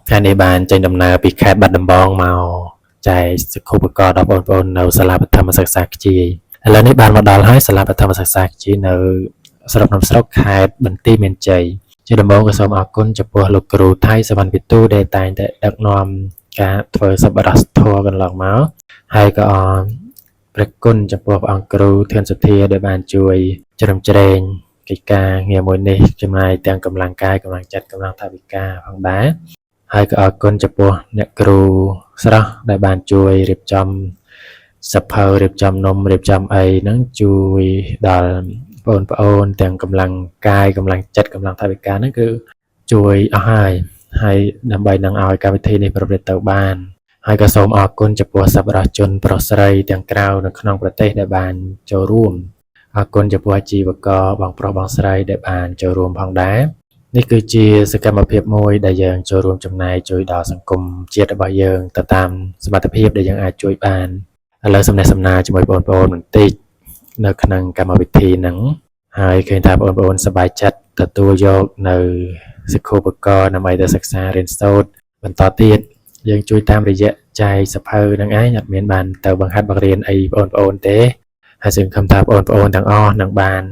ថ្ងៃនេះបានចេញដំណើរពីខេត្តបាត់ដំបងមកចែកសិក្ខាឧបករណ៍ដល់បងប្អូននៅសាលាបឋមសិក្សាខ្ជាយឥឡូវនេះបានមកដល់ហើយសាលាបឋមសិក្សាខ្ជាយនៅស្រុកភ្នំស្រុកខេត្តបន្ទាយមានជ័យជាដំបូងក៏សូមអរគុណចំពោះលោកគ្រូថៃសវណ្ណពិទូដែលតែងតែដឹកនាំការធ្វើសប្បុរសធម៌កន្លងមកហើយក៏អរព្រះគុណចំពោះព្រះអង្គគ្រូធឿនសុធាដែលបានជួយជ្រោមជ្រែងកិច្ចការងារមួយនេះចំណាយទាំងកម្លាំងកាយកម្លាំងចិត្តកម្លាំងថវិកាផងដែរហើយក៏អរគុណចំពោះអ្នកគ្រូស្រស់ដែលបានជួយរៀបចំសភៅរៀបចំនំរៀបចំអីហ្នឹងជួយដល់បងប្អូនទាំងកម្លាំងកាយកម្លាំងចិត្តកម្លាំងថវិកាហ្នឹងគឺជួយអស់ហើយហើយដើម្បីនឹងឲ្យកម្មវិធីនេះប្រព្រឹត្តទៅបាន ហើយក៏សូមអរគុណចំពោះសប្បុរសជនប្រុសស្រីទាំងក្រៅនៅក្នុងប្រទេសដែលបានចូលរួមអរគុណចំពោះអាជីវករបងប្រុសបងស្រីដែលបានចូលរួមផងដែរនេះគឺជាសកម្មភាពមួយដែលយើងចូលរួមចំណែកជួយដល់សង្គមជាតិរបស់យើងទៅតាមសមត្ថភាពដែលយើងអាចជួយបានឥឡូវសំណេះសំណាលជាមួយបងប្អូនបន្តិចនៅក្នុងកម្មវិធីហ្នឹងហើយឃើញថាបងប្អូនសប្បាយចិត្តទទួលយកនៅសិក្ខាឧបករណ៍ដើម្បីទៅសិក្សារៀនសូត្របន្តទៀតយើងជួយតាមរយៈចែកសភៅនឹងឯងអត់មានបានទៅបង្ហាត់បង្រៀនអីបងប្អូនទេហើយសង្ឃឹមថាបងប្អូនទាំងអស់នឹងបាន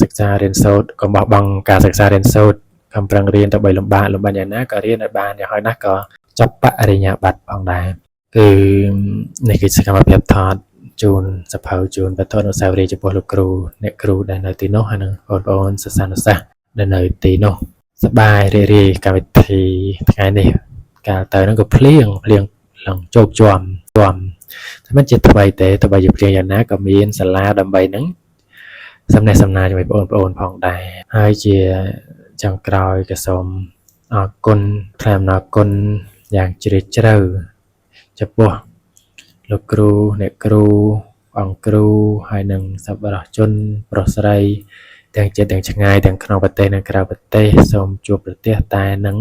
សិក្សារៀនសូត្រកុំបោះបង់ការសិក្សារៀនសូត្រខំប្រឹងរៀនទៅបីលំបាកលំបាកយ៉ាងណាក៏រៀនឲ្យបានយ៉ាងហោចណាស់ក៏ចប់បរិញ្ញាបត្រផងដែរគឺនេះគឺសកម្មភាពថតជូនសភៅជូនវត្ថុអនុស្សាវរីយ៍ចំពោះលោកគ្រូអ្នកគ្រូដែលនៅទីនោះហើយនិងបងប្អូនសិស្សានុសិស្សដែលនៅទីនោះសប្បាយរីករាយកម្មវិធីថ្ងៃនេះកាលទៅហ្នឹងក៏ភ្លៀងភ្លៀងឡើងជោគជាំជាំតែមិនជាថ្មីទេទោះបីជាភ្លៀងយ៉ាងណាក៏មានសាលាដើម្បីហ្នឹងសំណេះសំណាលជាមួយបងប្អូនផងដែរហើយជាចុងក្រោយក៏សូមអរគុណថ្លែងអំណរគុណយ៉ាងជ្រាលជ្រៅចំពោះលោកគ្រូអ្នកគ្រូអង្គគ្រូហើយនិងសប្បុរសជនប្រុសស្រីទាំងចិត្តទាំងឆ្ងាយទាំងក្នុងប្រទេសនិងក្រៅប្រទេសសូមជួបប្រទះតែនឹង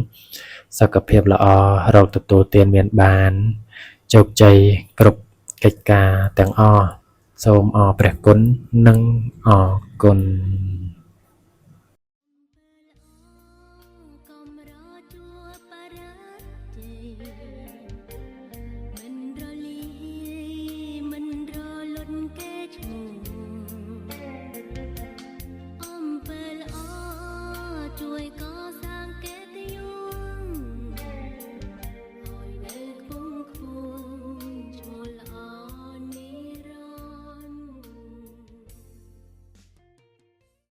សុខភាពល្អរកទទួលទានមានបានជោគជ័យគ្រប់កិច្ចការទាំងអស់សូមអរព្រះគុណនិងអរគុណ។